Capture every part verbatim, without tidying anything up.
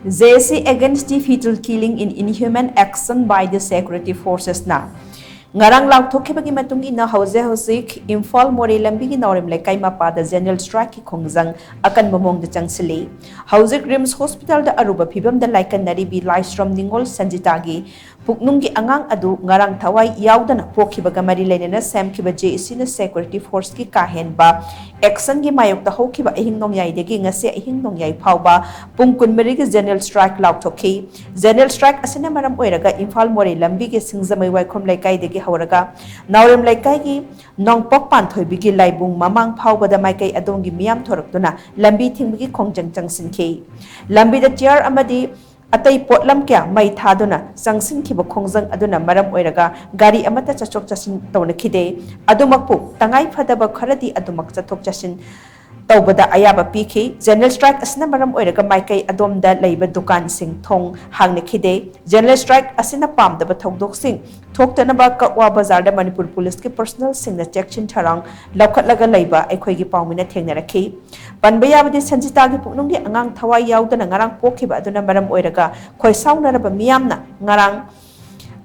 J A C against the fetal killing in inhuman action by the security forcesꯅ ꯉꯔꯥꯡ ꯂꯥꯎꯊꯣꯛꯈꯤꯕꯒꯤ ꯃꯇꯨꯡ ꯏꯟꯅ ꯍꯧꯖꯤꯛ ꯍꯧꯖꯤꯛ ꯏꯝꯐꯥꯜ ꯃꯣꯔꯦ ꯂꯝꯕꯤꯒꯤ ꯅꯥꯎꯔꯦꯝ ꯂꯩꯀꯥꯏ ꯃꯄꯥꯗ ꯖꯦꯅꯔꯦꯜ ꯁ꯭ꯇ꯭ꯔꯥꯏꯛꯀꯤ ꯈꯣꯡꯖꯪ ꯑꯀꯟꯕ ꯃꯑꯣꯡꯗ ꯆꯪꯁꯤꯜꯂꯤ꯫ ꯍꯧꯖꯤꯛ ꯔꯤꯝꯁ ꯍꯣꯁꯄꯤꯇꯥꯜꯗ ꯑꯔꯨꯕ ꯐꯤꯕꯝꯗ ꯂꯥꯏꯀꯠꯅꯔꯤꯕꯤ ꯂꯥꯏꯁ꯭ꯔꯝ ꯅꯤꯉꯣꯜ ꯁꯟꯖꯤꯇꯥꯒꯤ ꯄꯨꯛꯅꯨꯡꯒꯤ ꯑꯉꯥꯡ ꯑꯗꯨ ꯉꯔꯥꯡ ꯊꯋꯥꯏ ꯌꯥꯎꯗꯅ ꯄꯣꯛꯈꯤꯕꯒ ꯃꯔꯤ ꯂꯩꯅꯅ ꯁꯦꯝꯈꯤꯕ J A Cꯅ security forceꯀꯤ ꯀꯥ ꯍꯦꯟꯕ actionꯒꯤ ꯃꯥꯌꯣꯛꯇ ꯍꯧꯈꯤꯕ ꯑꯍꯤꯡ ꯅꯣꯡꯌꯥꯏꯗꯒꯤ ꯉꯁꯤ ꯑꯍꯤꯡ ꯅꯣꯡꯌꯥꯏ ꯐꯥꯎꯕ ꯄꯨꯡ ꯀꯨꯟꯃꯔꯤꯒꯤ ꯖꯦꯅꯔꯦꯜ ꯁ꯭ꯇ꯭ꯔꯥꯏꯛ ꯂꯥꯎꯊꯣꯛꯈꯤ꯫ ꯖꯦꯅꯔꯦꯜ ꯁ꯭ꯇ꯭ꯔꯥꯏꯛ ꯑꯁꯤꯅ ꯃꯔꯝ ꯑꯣꯏꯔꯒ ꯏꯝꯐꯥꯜ ꯃꯣꯔꯦ ꯂꯝꯕꯤꯒꯤ ꯁꯤꯡꯖꯃꯩ ꯋꯥꯏꯈꯣꯝ ꯂꯩꯀꯥꯏꯗꯒꯤ ꯍꯧꯔꯒ ꯅꯥꯎꯔꯦꯝ ꯂꯩꯀꯥꯏꯒꯤ ꯅꯣꯡꯄꯣꯛ ꯄꯥꯟꯊꯣꯏꯕꯤꯒꯤ ꯂꯥꯏꯕꯨꯡ ꯃꯃꯥꯡ ꯐꯥꯎꯕꯗ ꯃꯥꯏꯀꯩ ꯑꯗꯣꯝꯒꯤ ꯃꯤꯌꯥꯝ ꯊꯣꯔꯛꯇꯨꯅ ꯂꯝꯕꯤ ꯊꯤꯡꯕꯒꯤ ꯈꯣꯡꯖꯪ ꯆꯪꯁꯤꯟꯈꯤ꯫ ꯂꯝꯕꯤꯗ ꯆꯤꯌꯥꯔ ꯑꯃꯗꯤ ꯑꯇꯩ ꯄꯣꯠꯂꯝ ꯀꯌꯥ ꯃꯩ ꯊꯥꯗꯨꯅ ꯆꯪꯁꯤꯟꯈꯤꯕ ꯈꯣꯡꯖꯪ ꯑꯗꯨꯅ ꯃꯔꯝ ꯑꯣꯏꯔꯒ ꯒꯥꯔꯤ ꯑꯃꯠꯇ ꯆꯠꯊꯣꯛ ꯆꯠꯁꯤꯟ ꯇꯧꯅꯈꯤꯗꯦ꯫ ꯑꯗꯨꯃꯛꯄꯨ ꯇꯉꯥꯏ ꯐꯗꯕ ꯈꯔꯗꯤ ꯑꯗꯨꯃꯛ ꯆꯠꯊꯣꯛ ꯆꯠꯁꯤꯟ ꯇꯧꯕꯗ ꯑꯌꯥꯕ ꯄꯤꯈꯤ꯫ ꯖꯦꯅꯔꯦꯜ ꯁ꯭ꯇ꯭ꯔꯥꯏꯛ ꯑꯁꯤꯅ ꯃꯔꯝ ꯑꯣꯏꯔꯒ ꯃꯥꯏꯀꯩ ꯑꯗꯣꯝꯗ ꯂꯩꯕ ꯗꯨꯀꯥꯟꯁꯤꯡ ꯊꯣꯡ ꯍꯥꯡꯅꯈꯤꯗꯦ꯫ ꯖꯦꯅꯔꯦꯜ ꯁ꯭ꯇ꯭ꯔꯥꯏꯛ ꯑꯁꯤꯅ ꯄꯥꯝꯗꯕ ꯊꯧꯗꯣꯛꯁꯤꯡ ꯊꯣꯛꯇꯅꯕ ꯀꯛꯋꯥ ꯕꯖꯥꯔꯗ ꯃꯅꯤꯄꯨꯔ ꯄꯨꯂꯤꯁꯀꯤ ꯄꯔꯁꯣꯅꯦꯜꯁꯤꯡꯅ ꯆꯦꯛꯁꯤꯟ ꯊꯧꯔꯥꯡ ꯂꯧꯈꯠꯂꯒ ꯂꯩꯕ ꯑꯩꯈꯣꯏꯒꯤ ꯄꯥꯎꯃꯤꯅ ꯊꯦꯡꯅꯔꯛꯈꯤ꯫ ꯄꯟꯕ ꯌꯥꯕꯗꯤ ꯁꯟꯖꯤꯇꯥꯒꯤ ꯄꯨꯛꯅꯨꯡꯒꯤ ꯑꯉꯥꯡ ꯊꯋꯥꯏ ꯌꯥꯎꯗꯅ ꯉꯔꯥꯡ ꯄꯣꯛꯈꯤꯕ ꯑꯗꯨꯅ ꯃꯔꯝ ꯑꯣꯏꯔꯒ ꯈꯣꯏꯁꯥꯎꯅꯔꯕ ꯃꯤꯌꯥꯝꯅ ꯉꯔꯥꯡ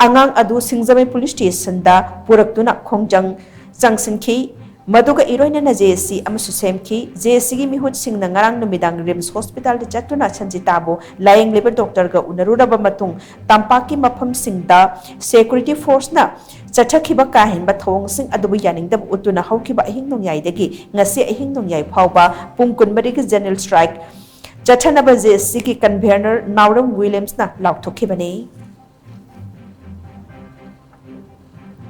ꯑꯉꯥꯡ ꯑꯗꯨ ꯁꯤꯡꯖꯃꯩ ꯄꯨꯂꯤꯁ ꯁ꯭ꯇꯦꯁꯟꯗ ꯄꯨꯔꯛꯇꯨꯅ ꯈꯣꯡꯖꯪ ꯆꯪꯁꯤꯟꯈꯤ꯫ ꯃꯗꯨꯒ ꯏꯔꯣꯏꯅꯅ J A C ꯑꯃꯁꯨ ꯁꯦꯝꯈꯤ꯫ J A Cꯒꯤ ꯃꯤꯍꯨꯠꯁꯤꯡꯅ ꯉꯔꯥꯡ ꯅꯨꯃꯤꯗꯥꯡ ꯔꯤꯝꯁ ꯍꯣꯁꯄꯤꯇꯥꯜꯗ ꯆꯠꯇꯨꯅ ꯁꯟꯖꯤꯇꯥꯕꯨ ꯂꯥꯌꯦꯡꯂꯤꯕ ꯗꯣꯛꯇꯔꯒ ꯎꯅꯔꯨꯔꯕ ꯃꯇꯨꯡ ꯇꯝꯄꯥꯛꯀꯤ ꯃꯐꯝꯁꯤꯡꯗ security forceꯅ ꯆꯠꯊꯈꯤꯕ ꯀꯥ ꯍꯦꯟꯕ ꯊꯧꯑꯣꯡꯁꯤꯡ ꯑꯗꯨꯕꯨ ꯌꯥꯅꯤꯡꯗꯕ ꯎꯠꯇꯨꯅ ꯍꯧꯈꯤꯕ ꯑꯍꯤꯡ ꯅꯣꯡꯌꯥꯏꯗꯒꯤ ꯉꯁꯤ ꯑꯍꯤꯡ ꯅꯣꯡꯌꯥꯏ ꯐꯥꯎꯕ ꯄꯨꯡ ꯀꯨꯟꯃꯔꯤꯒꯤ ꯖꯦꯅꯔꯦꯜ ꯁ꯭ꯇ꯭ꯔꯥꯏꯛ ꯆꯠꯊꯅꯕ J A Cꯒꯤ ꯀꯟꯚꯦꯅꯔ ꯅꯥꯎꯔꯦꯝ ꯋꯤꯂꯤꯌꯝꯁꯅ ꯂꯥꯎꯊꯣꯛꯈꯤꯕꯅꯤ꯫